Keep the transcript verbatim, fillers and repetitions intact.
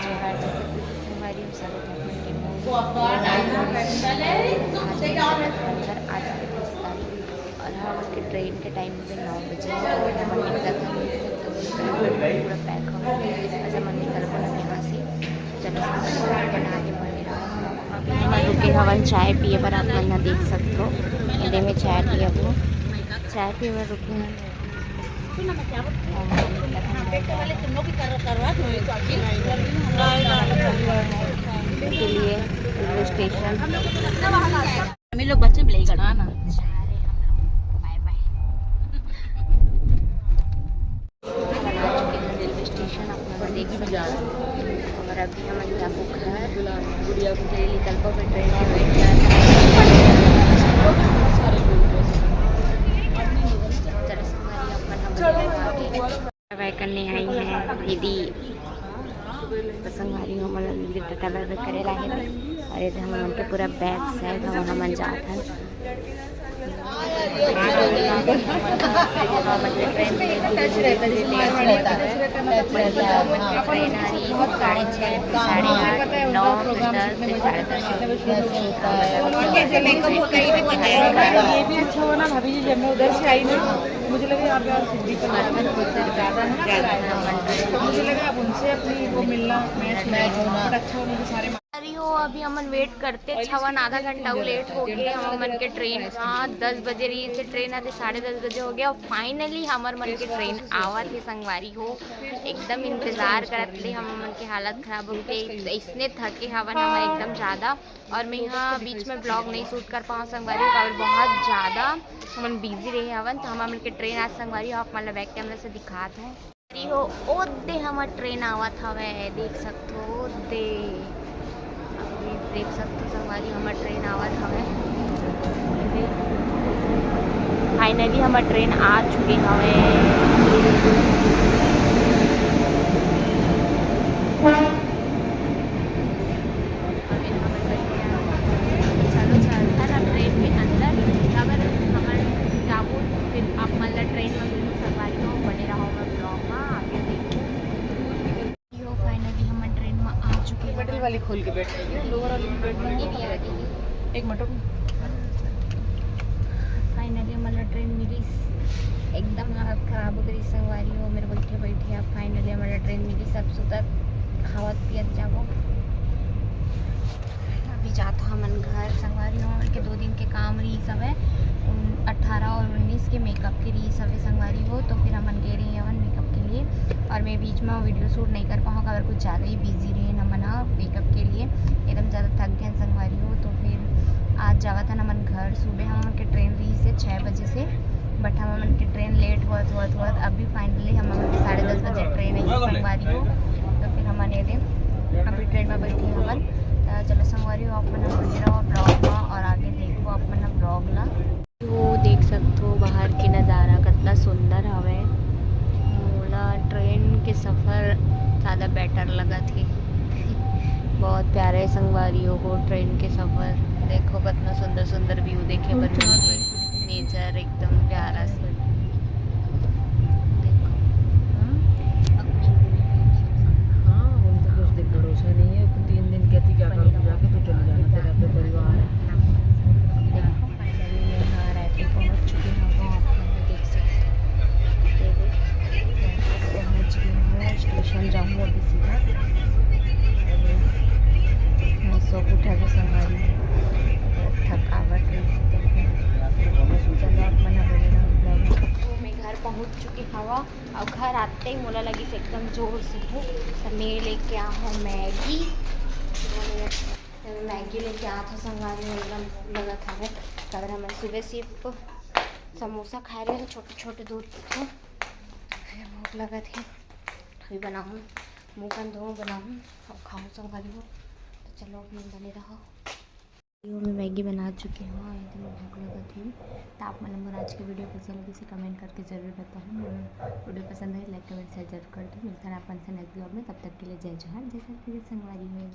जोहार, जैसे कि संगवारी हो, स्वागत है आप मन के मोर। आज हम घर आ चुके हैं इस तारीख, और हम के ट्रेन के टाइम पे नौ बजे है, तो हम निकलत हन, तो पूरा पैक हो गया। बस हमन निकल पड़न यहाँ से। चलो, सब बना के बने रहो। अभी हम रुके हवन चाय पिए बर, आप मन ह देख सकत हो। एदे में चाय पिए बर, चाय पिए बर रुके हन। के लिए रेलवे स्टेशन। हम लोग बच्चे बिलाई गढ़। हाँ ना। बाय बाय। रेलवे स्टेशन आप लोग देख सकते हो। और अभी हम जाबो घर। गुड़िया को निकल को ट्रेन के वेट कर। चलो, संगवारी, अपन हम बाय करने आई है दीदी। तो संगवारी हो, हमन दीदी टाटा बाय बाय करे ला हे। और ये हमन के पूरा बैग सैग हम हमन जात हन। ट्रेन आ रही है साढ़े छः, साढ़े आठ, नौ, दस, फिर साढ़े दस। ये भी अच्छा हुआ ना भाभी जी, जब मैं उधर से आई ना, मुझे लगा यहाँ पे और सिद्धि का ज्यादा है ना, मुझे लगा अब उनसे अपनी वो मिलना, मैच होना, अच्छा होना, सारे। अरे हो, अभी हमन वेट करते हवन, आधा घंटा लेट हो गए हमन के ट्रेन। हाँ, दस बजे रही से ट्रेन आते, साढ़े दस बजे हो गया। और फाइनली हमर मन के ट्रेन आवत हे संगवारी हो। एकदम इंतजार करत ले हमन के हालत खराब हो गई, इसने थके हवन हम एकदम ज्यादा। और मैं यहाँ बीच में ब्लॉग नहीं शूट कर पाऊँ संगवारी हो, काबर बहुत ज्यादा हमन बिजी रहे हवन। तो हमन के ट्रेन आज संगवारी हो, आप मन ला बैक कैमरा से दिखात हूँ। अरे हो, ओ दे हमर ट्रेन आवत हवे, देख सकथो, ओ दे, अभी देख सकथो संगवारी, हमर ट्रेन आवत हवे। फाइनली हमर ट्रेन आ चुके हवे। चलो, चलथन अब ट्रेन के अंदर। अगर हमन जाबो, फिर आप मन ला ट्रेन में मिलहूँ संगवारी हो, बने रहो हमर ब्लॉग में, आगे देखो। यो, फाइनली हमन ट्रेन में आ चुके हैं। मिडिल वाली खोल के बैठ रही है, लोअर वाली में बैठ रही है। एक मिनट। फाइनली हमन ला ट्रेन मिलिस, एकदम हालत खराब हो गई संगवारी हो, मेरे बैठे बैठे। अब फाइनली हमन ला ट्रेन मिलिस, अब सुतत खावत पियत जाबो। अभी जात हमन घर संगवारी हो, हमन के दो दिन के काम रही हवे, अठारह और उन्नीस के मेकअप के रही हवे संगवारी हो, तो फिर हमन गे रही हवन मेकअप के लिए। और मैं बीच में वीडियो शूट नहीं कर पाऊँ, काबर कुछ ज़्यादा ही बिजी रहे हमन मेकअप के लिए, एकदम ज़्यादा थक गए संगवारी हो। तो फिर आज जावत हन हमन घर। सुबह हमन के ट्रेन रही से छः बजे से, बट हमन के ट्रेन लेट होत होत होत अभी फाइनली हमन के साढ़े दस बजे ट्रेन आई संगवारी हो। तो फिर हमन ये दे अभी ट्रेन में बैठे हवन। तो चलो संगवारी हो, आप मन बने रहो ब्लॉग में और आगे देखो आप मन ब्लॉग ला। वो देख सकथो बाहर के नज़ारा कितना सुंदर हवे। मोला ट्रेन के सफर ज़्यादा बेटर लगत हे। बहुत प्यारे संगवारी हो ट्रेन के सफर। देखो कितना सुंदर सुंदर व्यू देखे बर मिलथे। नेचर एकदम प्यारा से। देखो। हाँ, उनको कुछ दिन भरोसा नहीं है, तीन दिन कहती क्या करूँ, जाके तो चली जाना, तेरा तो परिवार है। देखो, फाइनली मैं यहाँ रायपुर पहुँच चुकी हूँ, तो आप लोग देख सकते हो। ये देख, पहुँच गई हूँ, स्टेशन जाऊँगी अभी सीधा। मैं सो उठा के संभाली हूँ, थकावट रही से देखो। चलो, आप मन बने रहो ब्लॉग में। तो मैं घर पहुँच चुकी हवा, और घर आते ही मोला लगिस एकदम जोर से भूख, तो मैं लेके आ हूँ मैगी। तो मैं मैगी लेके आत हूँ संगवारी हो, एकदम भूख लगत हवे, काबर हमन सुबह सिर्फ समोसा खाए रहे छोटे छोटे दो ठो, फिर भूख लगत हे। अभी बनाऊँ, मुँह कान धोऊँ, बनाऊँ और खाऊँ संगवारी हो। तो चलो, आप मन बने रहो। वीडियो में मैगी बना चुके हो, एकदम भूख लगत हे। तो आप मन मोर आज के वीडियो कैसे लगिस कमेंट करके जरूर बताओ। मोर वीडियो पसंद आए, लाइक कमेंट शेयर जरूर कर दो। मिलथन आप मन से नेक्स्ट ब्लॉग में, तब तक के लिए जय जोहार, जय छत्तीसगढ़ संगवारी हो।